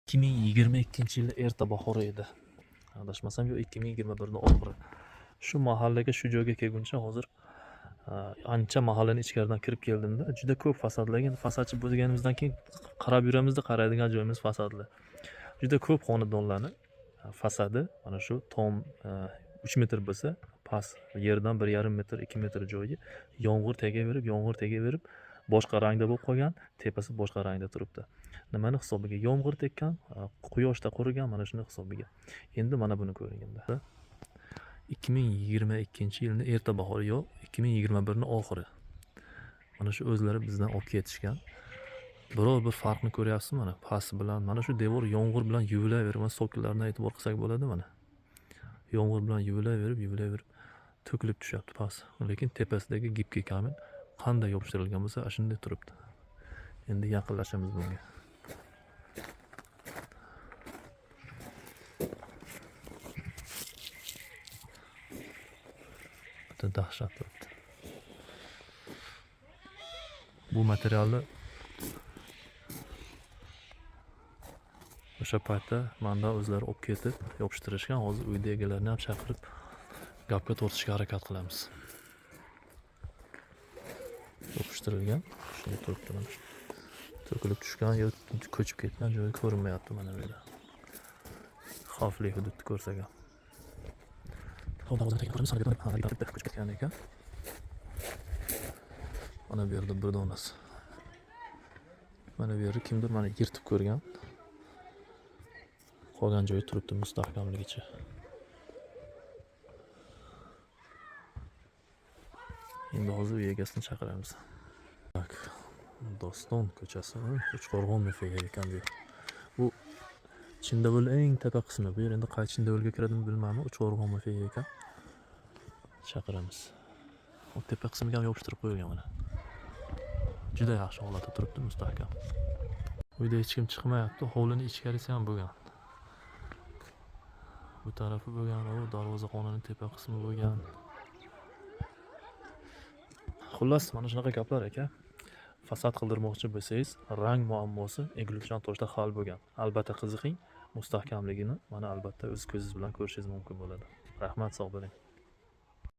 2022-yil erta bahori edi. Adashmasam, yo 2021 oxiri. Shu mahallaga, shu joyga kelguncha hozir ancha mahallani ichkaridan kirib keldimda, juda ko'p fasadlar. Endi fasadchi bo'lganimizdan keyin qarab yuramizda, qaraydigan joyimiz fasadli. Juda ko'p xonadonlarni fasadi mana shu tom 3 metr bo'lsa, past yerdan 1,5 metr, 2 metr joyi yomg'ir tegaverib, yomg'ir tegaverib boshqa rangda bo'lib qolgan, tepasi boshqa rangda turibdi. Nimani hisobiga? Yomg'ir tekkan, quyoshda qurigan, mana shuni hisobiga. Endi mana buni ko'ring endi. 2022-yilni erta bahori yo 2021 oxiri. Mana shu o'zlari bizdan olib ketishgan. Biror bir farqni ko'ryapsizmi mana past bilan mana shu devor yomg'ir bilan yuvilaverib, mana sokillarini e'tibor qilsak bo'ladi mana. Yomg'ir bilan yuvilaverib, yuvilaverib to'kilib tushyapti past. Lekin tepasidagi gipki kamen qanday yopishtirilgan bo'lsa, ana shunday turibdi. Endi yaqinlashamiz bunga. Juda dahshat turibdi. Bu materialni o'sha paytda mandan o'zlari olib ketib yopishtirishgan. Hozir uyda egalarini ham chaqirib gapga tortishga harakat qilamiz. Yopishtirilgan, shunday turibdi mana. To'kilib tushgan yo ko'chib ketgan joyi ko'rinmayapti mana bu yerda. Xavfli hududni ko'rsak ham. Ko'chib ketgan ekan. Mana bu yerda bir donasi. Mana bu yerda kimdir mana yirtib ko'rgan. Qolgan joyi turibdi mustahkamligicha. Endi hozir uy egasini chaqiramiz. Tak, Doston ko'chasi, Uchqo'rg'on mefega ekan bu. Bu Chindavul eng tepa qismi. Bu yer endi qaysi Chindavulga kiradimi bilmayman. Uchqo'rg'on mefega ekan. Chaqiramiz. O tepa qismiga ham yopishtirib qo'yilgan mana. Juda yaxshi holatda turibdi, mustahkam. Uyda hech kim chiqmayapti. Hovlining ichkarisi ham bo'lgan. Bu tarafi bo'lgan, u darvozaxonaning tepa qismi bo'lgan. Xullas, mana shunaqa gaplar aka. Fasad qildirmoqchi bo'lsangiz, rang muammosi egiluvchan toshda hal bo'lgan. Albatta qiziqing, mustahkamligini mana albatta o'z ko'zingiz bilan ko'rishingiz mumkin bo'ladi. Rahmat, sog' bo'ling.